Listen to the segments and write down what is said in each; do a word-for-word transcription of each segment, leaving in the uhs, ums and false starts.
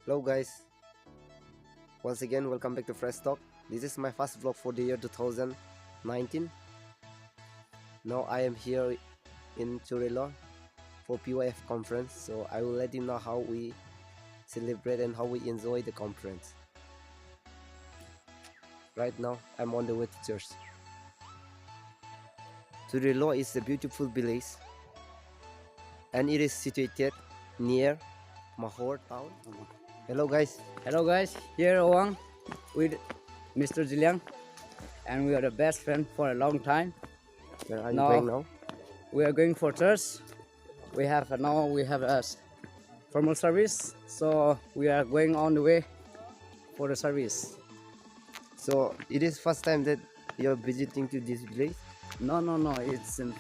Hello guys, once again welcome back to Fresh Talk. This is my first vlog for the year two thousand nineteen. Now I am here in Churilo for P Y F conference, so I will let you know how we celebrate and how we enjoy the conference. Right now, I'm on the way to church. Churilo is a beautiful village, and it is situated near Mahor town. Hello, guys. Hello, guys. Here Owang with Mister Ziliang, and we are the best friend for a long time. Where are you going now? We are going for church. We have, uh, now we have a s- formal service, so we are going on the way for the service. So it is first time that you're visiting to this village? No, no, no. It's in,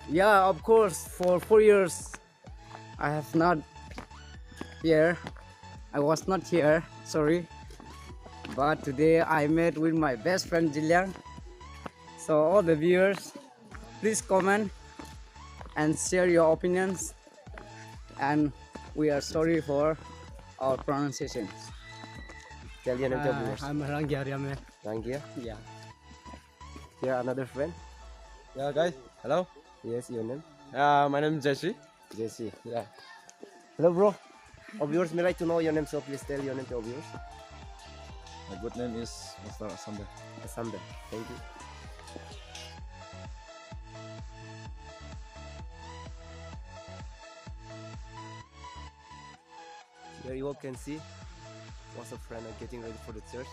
yeah, of course. For four years, I have not here. I was not here. Sorry, but today I met with my best friend Ziliang. So all the viewers, please comment and share your opinions. And we are sorry for our pronunciations. Tell your name to our viewers. I'm Rangia Riame. Rangia? Yeah. Here another friend. Yeah, guys. Hello. Yes, your name? Uh, my name is Jesse. Jesse. Yeah. Hello, bro. Our viewers may like to know your name, so please tell your name to our viewers. My good name is Mister Asambe. Asambe. Thank you. Here you all can see, lots of friends are getting ready for the church.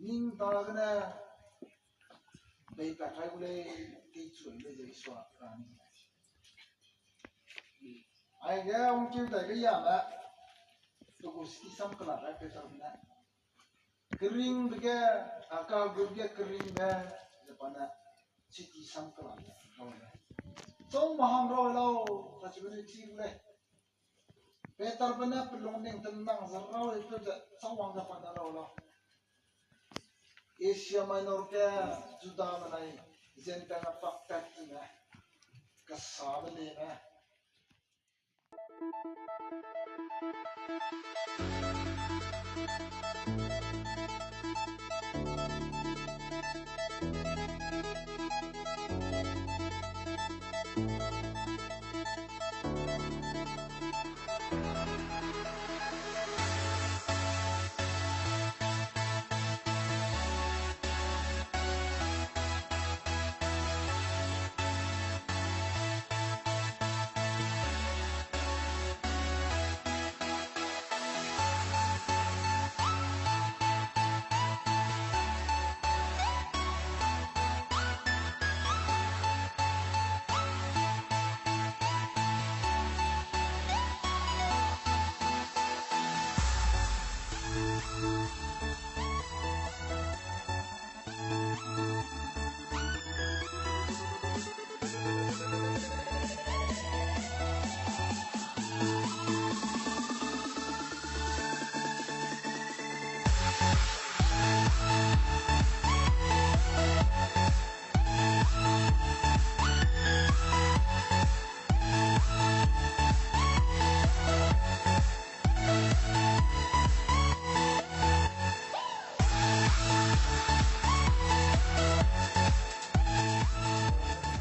Ning ta gene, bei pa kai gu lei, tei chun lei, zai sua ra ni. Aige ong kiu dai ge ya ba, pe gu sti sam kela ba pe ta ne. Keringbe ge, a, kagu ge keringbe, ze pa ne, city sam kela ne, rau ne. Chong mahang rau lau, kachibe ne chi le. Peter be ne pelung ning tenang ze rau le, pe ze, chang wang ze pa ne rau lau. Asia Minor ge, Juda menai, Gentile ne pak tat ne, kasa be le ne.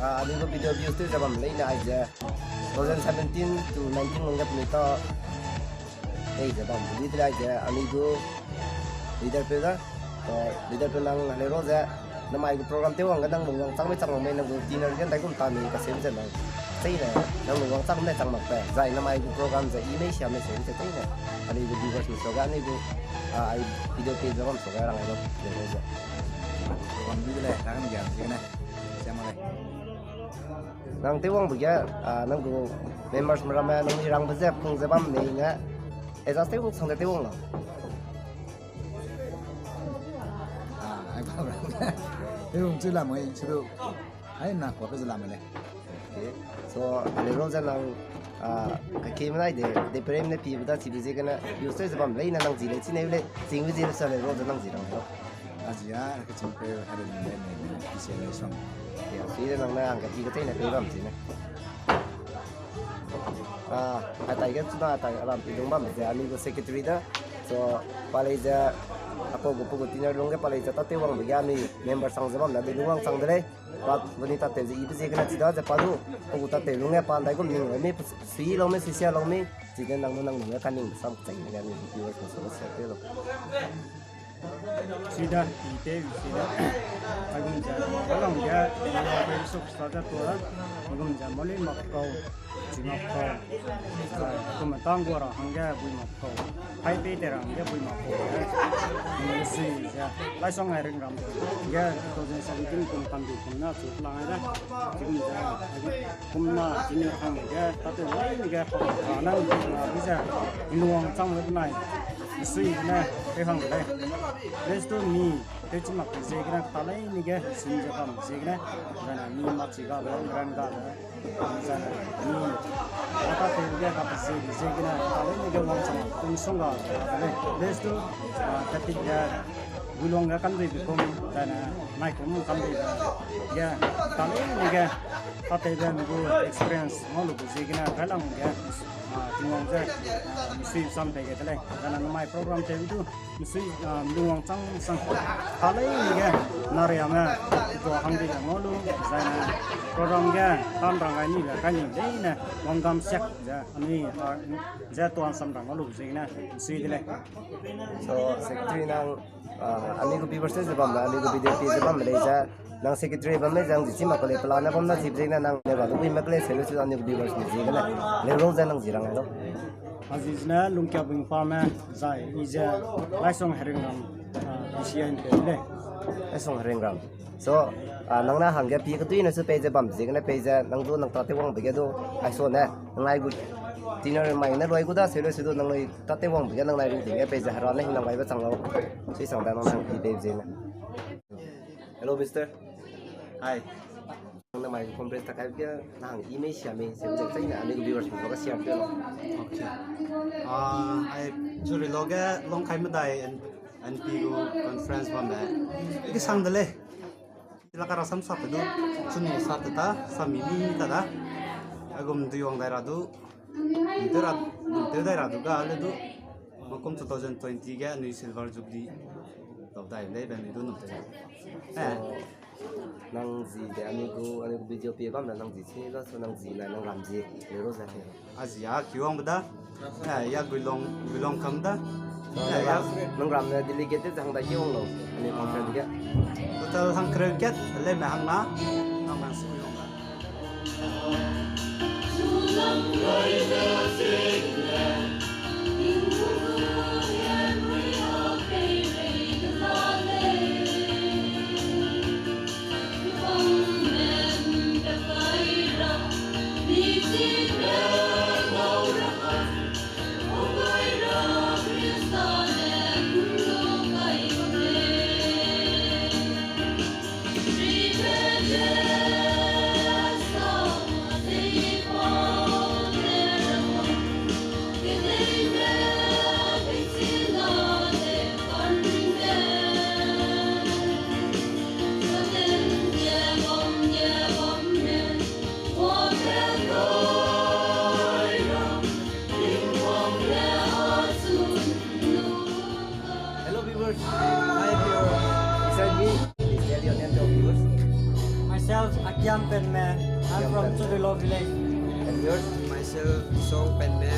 Ah, anui gu video views tew ze bam leine aize two thousand seventeen to nineteen lungge penui ta tei ze bam leader aize anui gu leader peu da. So, leader peu nang le ro ze, namai gu program tew wangge nang lungwang chang mei chang wang mei nang gu dinner ge ndaigum ta ni kaseu ze nang. Cheine, nang lungwang chang mei chang mak pe. Zai namai gu program ze i mei sia mei seu ze cheine. Anui gu viewers mi so ga anui gu, ah, ai video page bam so ga rang ai lo, le ro ze. Program bi de le, rang ga zene. Siam le. Nang tew wangbe ge, ah, nang gu members me ramme, nang ni rangbe ze, pung ze bam mei ne. Adjust tew wang sang de tew wang lau. Ah, ai ba rang. Tew wang chu lam ai, chu du. Ai na kwa pe ze lam le. Okay. So, ale ro ze nang, ah, kaki menai de, de prem ne pi bu da chi bi ziegene, use ze bam leine nang zi le, chi ne le, ching bi zi le sa le ro ze nang zi rang lo. Azi a, kaching pe, hari ne, ne, ne, pi se le song. Ya, si de nang na, ang kaki ka chai ne pe bam chi ne. Ah, atai ge chuna atai alam pi dung bam ze, anui gu secretary da. So, pa lei ze, aipau gu, pa gu dinner lungge pa lei ze, tatew wangbe ge anui member sang ze bam da, de lungwang chang de lei. Pa, buni tatew ze ibe ziegene chi da ze pa du, pa gu tatew lungge pa ndaigum ning lau mei, sui lau mei, sui sia lau mei, chi de nang du nang lungge kaningbe sam chai ne ge anui gu viewers me so ga sia tew lau. Sida, i te, sida. Aigum ze, alang ge, Yesu Krista ze tuâ, aigum ze, moli mak kau, chi mak kau. Kum tang gua ra hangge bui mak kau. Hai pe te ra hangge bui mak kau. Sui ze, Laisong ai ring ram ge, two thousand seventeen kum kam di kum na chu lang ai da. Aigum ze, kum na, chi ni hangge, tatew lai ni ge, pa ka nang, bi ze, inuang chang le nai. Sui ne, te hang le. Let's do me. Te chi mak ziegene, ta lei ni ge, sui ze kam ziegene. Zana mi ma chi ga le, ran ga le. Zana mi. Ata te ge ka ziegene, ta lei ni ge wang chang, tung song ga le. Let's do, ah, ta ti ge, gulong ge kan dui bi kum, zana, mai kum kan dui ge. Ge, ta lei ni ge, ta te ge ngu experience, ngau lu ziegene, ka lang ge. Ah, Tingwang ze, ah, misui sam pei ge de lei. Zana namai program tew du, misui, ah, Tingwang chang sang. Ta lei ni ge, na ria me, tua hang di ngau lu, zana program ge, tan rang gai ni le, kai ni lei ne, wang gam siak, ze, anui, ah, ze tuan sam rang ngau lu, ze ne, misui de lei. So, secretary nang, ah, anui gu viewers ze bam, anui gu video pi ze bam lei ze, nang secretary bam lei ze, nang zi chi mak lei, pelane bam na zi ziegene nang ne ba lu bui mak lei, se lu chu anui gu viewers mi ziegene, le role ze nang zi rang lo. Aziz ne Lungkia Bingpa me, zai, i ze, Laisong Heringram, ah, B C I te lei. Laisong Heringram. So, ah, nang na hangge pi kedui ne su pei ze bam ziegene pei ze, nang du nang ta te wangbe ge du, ai so ne, nang ai gu Dinner mai ne loi gu da, seu le seu du nang loi tate wang bige nang nai ru ting ge pei ze hera ne hinang bai be chang lau. Sui sang da nang nang pi de zene. Hello, mister. Hi. Nang ne mai conference ta kai ge nang i mei sia mei, seu ze chai ne ani gu viewers gu ka share pe lo. Okay. Ah, ai, Juri lo ge long kai medai N P gu conference bam be. Ki sang de lei. Tila ka rasam sa pe du, chunu sa te ta, sa mi mi ta da. Agum du yong dai ra du, nte ra, nte dai ra du ga le du. Makum two thousand twenty ge anui silver jubilee. Tau dai lei be anui du num te. Eh. Nang zi de anui gu, anui gu video pie bam na nang zi chi ga so nang zi na nang ram zi, le ro za ke. A zi a kiwang be da. Eh, ya Guilong, Guilong kam da. Eh, ya. Nang ram ne delegate zang da kiwang lo. Ani conference ge. Total hang kreu kat, le me hang na. Nang nang su yong da. Hello viewers. Hi viewers. Beside me, please tell your name to our viewers. Myself, Akiam Penme. I'm from Churilo village. And yours? Myself, Song Penme.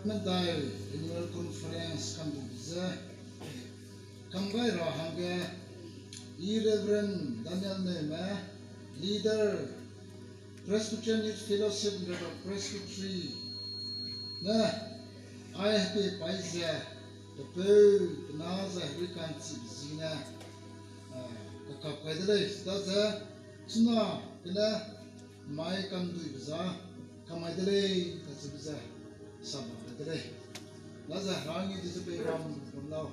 Medai Annual Conference kam du ze, kam gai ra hangge, i Reverend Daniel Neume, Leader, Presbyterian Youth Fellowship, Greater Presbytery, ne, ai hepe pai ze, pepeu, pena ze, herui ka'nchibe ziegene, eh, kakap kai de lei, daze, chuna, gene, mai kamduibe za, kamai de lei, kacheube ze, saba kai de lei. Daze, rangi de ze pei ram, ram lau.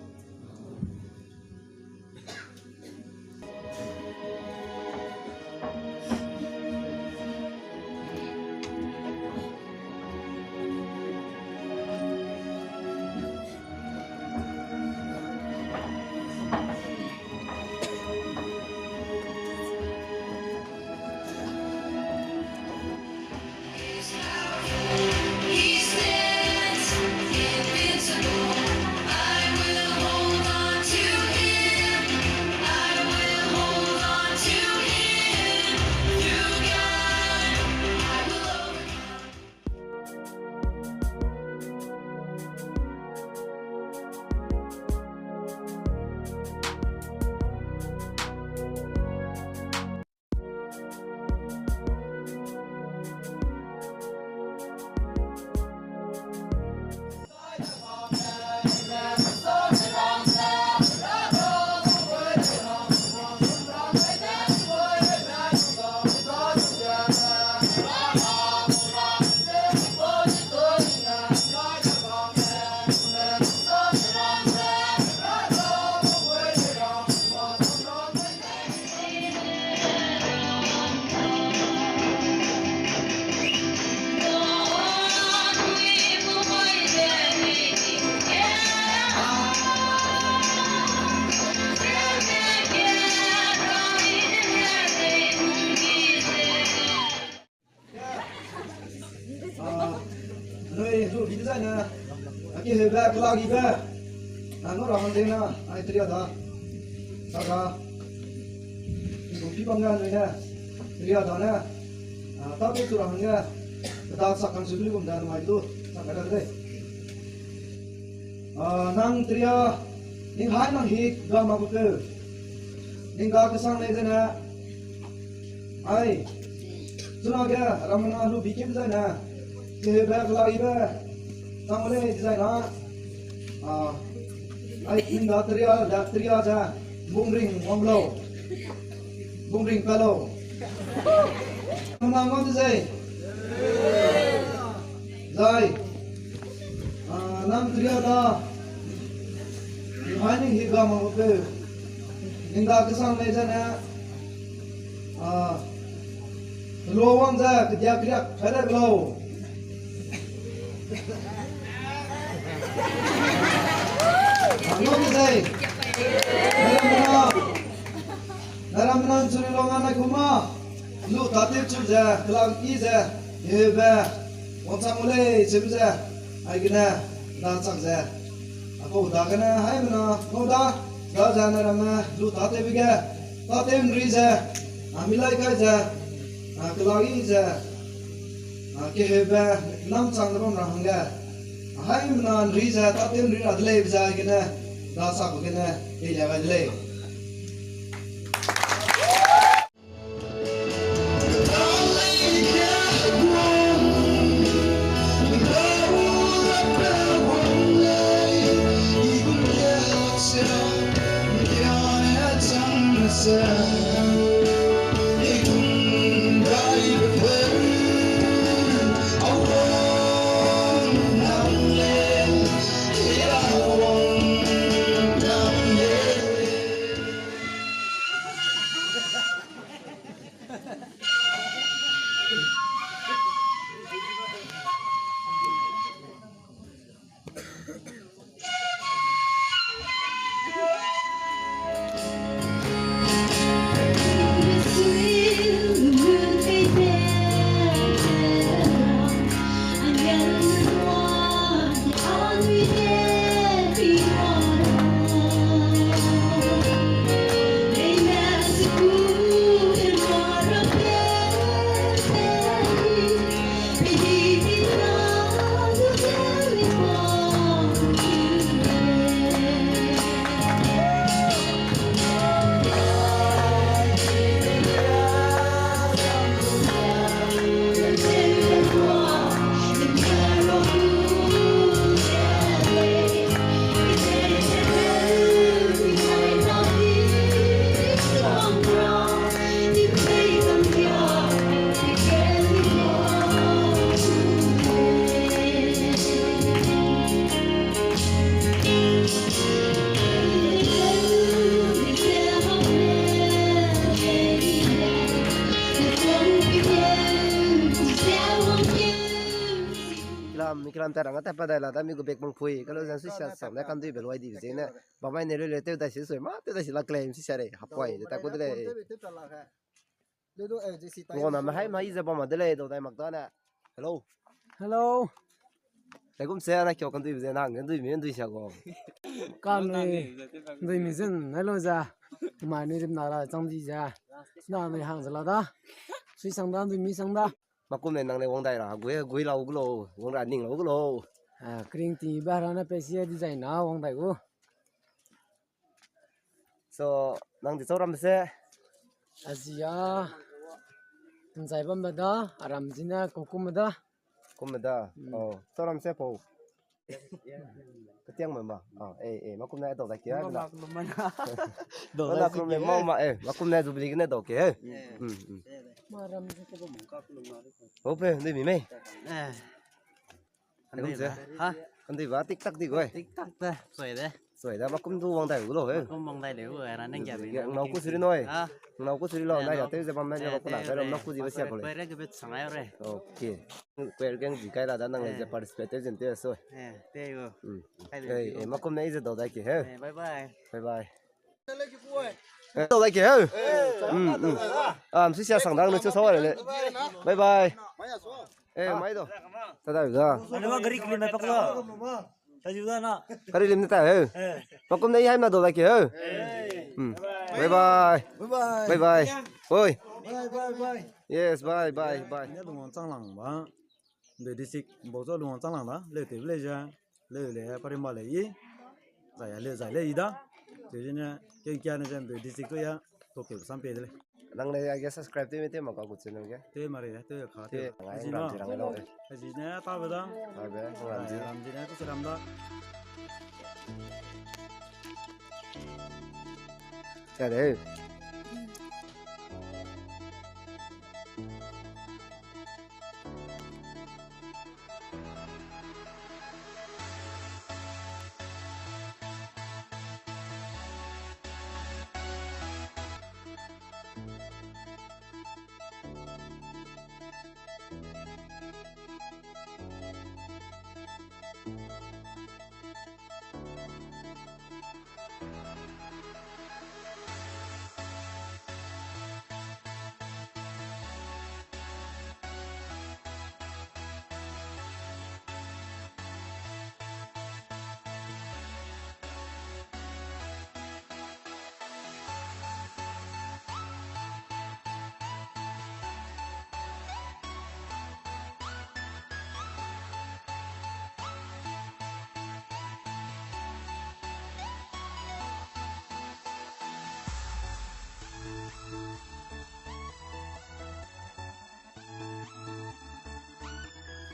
Ah, nui lu bi dezaine, a ki hebe, kelagibe, a, nora hang dena, ai teria da, saka, i gu pi bam ne nui ne, teria da ne, a, ta pe tu ra hangge, da sak kang su bi lu gum da nui du, saka da de. A, nang teria, ning hai nang hi ga ma gu peu. Ning ga kesang lei zene. Ai. Chunage, ramna lu bi kim zene. Kehebe kelagibe. Chang lei zene. A, ai, ning ga teria, da teria ze. Bungring wang lau. Bungring pa lau. Nang ngau de zai. Zai. Ah, nang teria da. Hai ning hi ga ma pe. Ning da kesang lei zene. Ah, lo wang ze, kedia keriak, kai dai lau. Ah, ngau de zai. Nang ngau. Naram nan churi long anai kuma, lu tate chu ze, kelak i ze, hebe, wangchang u lei, chim ze, aigene, da chak ze. Akau dagene, haimena, ngau da, da ze naram ne, lu tate bege, tate mri ze, a milai kai ze, a kelak i ze, a kehebe, namchang de bam ra hangge. Haimena nri ze, tate nri ra de lei, be ze aigene, da chak gene, e lia gai de lei. Ram, mi kilam ta rang a ta pa dai la da mi gu bek mung pui. Kalo zan sui sa sang da kan dui be loi di be zene. Ba mai ne le le tew dai si sui ma, tew dai si la claim si sa re. Hapoi, de ta ku de le. Ngo na me hai mai ze ba ma de le, do dai mak da na. Hello. Hello. Te gum se na kyo kan dui be ze na, ngen dui mi, ngen dui sia go. Kan dui, dui mi zen, hello za. Ma ni rim na ra, chang di za. Na ni hang za la da. Sui sang da, dui mi sang da. Makum ne nang le wang dai ra, gui, gui lau gu lo, wang ra ning lau gu lo. Ah, kring ti ba ra na pe si design na wang dai gu. So, nang di chau ram se? Azia. Nzai bam ba da, aram zina kokum da. Kum da. Hmm. Oh, chau ram se po. Ketiang ma ma. Oh, eh, eh, makum na do da ke. Makum na do da ke. Makum na jubilee ne do ke. Hmm, hmm. Maram ke bo mong ka kulum na. Ope, ndi mi mei. Eh. Kan dui ba. Ha? Kan dui ba, tik tak di goi. Tik tak da, soi de. Soi da, makum du wang dai gu lo, he. Makum wang dai le gu, era neng ya. Nau ku suri noi. Ha? Nau ku suri lo, na ya te ze bam na ya ku na, te ram nau ku di ba sia ko le. Koi re ke bet sangai re. Okay. Koi re geng di kai la da nang le ze participate te zen te so. Eh, te go. Hmm. Eh, makum na i ze do dai ke, he. Eh, bye bye. Bye bye. Eh, tau dai ke, heu. Hmm, hmm. Ah, msi sia sang dang lu chu sa wa le. Bye bye. Eh, mai do. Ta dai da. Ano gari klim na paklo. Ta ju da na. Gari lim ta, heu. Eh. Makum na i hai na do dai ke, heu. Hmm. Bye bye. Bye bye. Bye bye. Oi. Bye bye bye. Yes, bye bye bye. Ina dong chang lang ba. Mbe district bo zo lung chang lang da, le te le ja, le le pari ma le i, zai le zai le i da. Te jine, ke kia ne jem mbe district to ya, to ke sam pe de le. Nang le ya subscribe te me te ma ka gu channel ge. Te ma re, te ka te. Te ngai ram ti rang lo. Te jine ta be da. Ta be, ram ti. Ram jine to ram da. Ka de.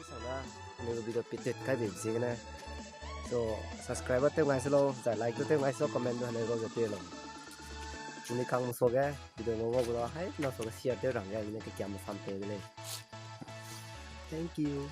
Sana, anui gu video pitit kai bebe ziegene. So, subscribe tew ngai se lau, zai like tew ngai se lau, comment du hane lau ze tew lau. Anui kang musuage, video ngau ngau gu lau, hai, na suage share tew rang ge, anui ke kiam sam pe de lei. Thank you.